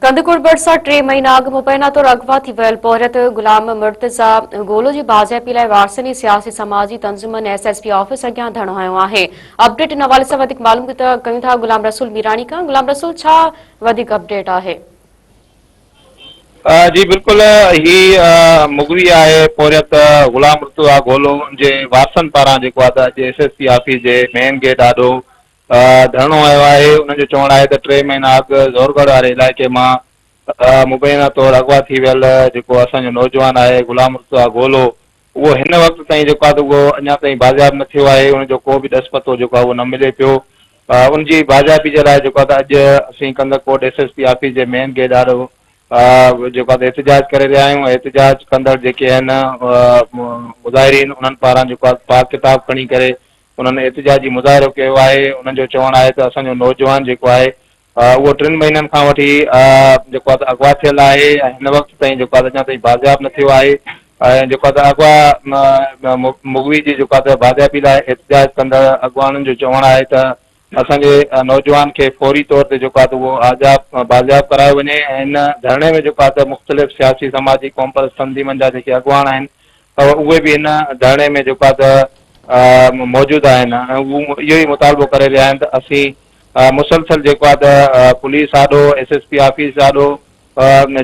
ڪنڌڪوٽ ڀرسان ٽي مهينا اڳ مبينا طور اغوا ٿي ويل پورهيت غلام مرتضيٰ گولو جي بازيابي لاء وارثن ۽ سياسي سماجي تنظيمن ايس ايس پي آفيس اڳيان ڌرڻو هنيو آهي. اپڊيٽ ان حوالي سان وڌيڪ معلوم ڪيون ٿا غلام رسول ميراڻي کان. غلام رسول ڇا وڌيڪ اپڊيٽ آهي؟ جي بلڪل هي مغوي آهي پورهيت غلام مرتضيٰ گولو ان جي وارثن پاران جيڪو آهي ته اڄ ايس ايس پي آفيس جي مين گيٽ آڏو ڌرڻو هنيو آهي، انهن جو چوڻ آهي ته ٽي مهينا اڳ زورڳڙهه واري علائقي مان مبينا طور اغوا ٿي ويل جيڪو اسان جو نوجوان آهي غلام مرتضيٰ گولو اهو هن وقت تائين جيڪو آهي ته اهو اڃا تائين بازياب نه ٿيو آهي ان جو ڪو به ڏس پتو جيڪو آهي اهو نه ملي پيو ان جي بازيابي جي لاء جيڪو آهي ته اڄ اسين Kandhkot S S P office جي مين گيٽ آڏو جيڪو آهي ته احتجاج ڪري رهيا آهيون احتجاج ڪندڙ جيڪي آهن مظاهرين انهن پاران جيڪو آهي پاڪ ڪتاب کڻي ڪري انهن احتجاجي مظاهرو ڪيو آهي، انهن جو چوڻ آهي ته اسان جو نوجوان جيڪو آهي اهو ٽن مهينن کان وٺي جيڪو آهي ته اغوا ٿيل آهي ۽ هن وقت تائين جيڪو آهي ته اڃا تائين بازياب نه ٿيو آهي ۽ جيڪو آهي ته اغوا مغوي جي جيڪو آهي ته بازيابي لاء احتجاج ڪندڙ اڳواڻن جو چوڻ آهي ته اسان جي نوجوان کي فوري طور تي جيڪو آهي ته اهو آزياب بازياب ڪرايو وڃي ۽ ان ڌرڻي ۾ جيڪو آهي ته مختلف سياسي سماجي قومپرست تنظيمن جا جيڪي اڳواڻ آهن اهي به هن ڌرڻي ۾ جيڪو آهي ته موجود آهن ۽ هو اهو ئي مطالبو ڪري رهيا آهن ته اسين مسلسل جيڪو آهي ته پوليس آڏو ايس ايس پي آفيس آڏو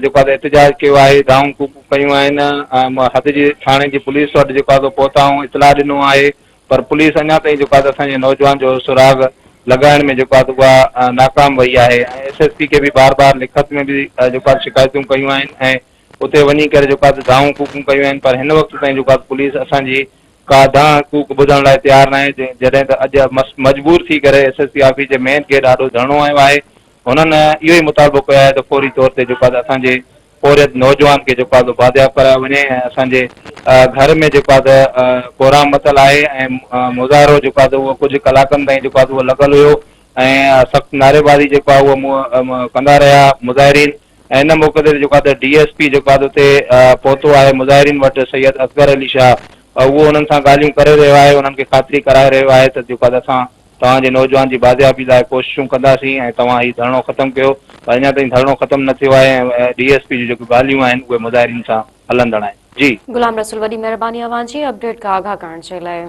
جيڪو آهي ته احتجاج ڪيو آهي دانهون ڪوڪون ڪيون آهن حد جي ٿاڻي جي پوليس وٽ جيڪو آهي پهتا آهيون اطلاع ڏنو آهي پر پوليس اڃا تائين جيڪو آهي ته اسان جي نوجوان جو سراغ لڳائڻ ۾ جيڪو آهي ته اها ناڪام وئي آهي ۽ ايس ايس پي کي به بار بار لکت ۾ به جيڪو آهي شڪايتون ڪيون آهن ۽ اتي وڃي ڪري جيڪو آهي ته دانهون ڪوڪون ڪيون آهن پر هن وقت تائين جيڪو آهي ته پوليس اسان جي ڪا دانهن ڪوڪ ٻڌڻ لاء تيار ناهي جڏهن ته اڄ مجبور ٿي ڪري ايس ايس پي آفيس جي مين گيٽ آڏو ڌرڻو هنيو آهي هنن اهو ئي مطالبو ڪيو آهي ته فوري طور تي جيڪو آهي ته اسان جي پورهيت نوجوان کي جيڪو آهي ته بازياب ڪرايو وڃي ۽ اسان جي گهر ۾ جيڪو آهي ته ڪهرام متل آهي ۽ مظاهرو جيڪو آهي ته اهو ڪجهه ڪلاڪن تائين جيڪو آهي ته اهو لڳل هيو ۽ سخت نعريبازي جيڪو آهي اهو ڪندا رهيا مظاهرين ۽ ان موقعي تي جيڪو آهي ته ڊي ايس پي جيڪو آهي ته اتي پهتو آهي مظاهرين وٽ سيد اصغر علي شاهه اهو انهن سان ڳالهيون ڪري رهيو آهي انهن کي خاطري ڪرائي رهيو آهي ته جيڪو آهي ته اسان توهان جي نوجوان جي بازيابي لاء ڪوششون ڪنداسين ۽ توهان هي ڌرڻو ختم ڪيو پر اڃا تائين ڌرڻو ختم نه ٿيو آهي ۽ ڊي ايس پي جون جيڪيون ڳالهيون آهن اهي مظاهرين سان هلندڙ آهن جي. غلام رسول وڏي مهرباني اوهان جي اپڊيٽ کان آگاهه ڪرڻ جي لاء.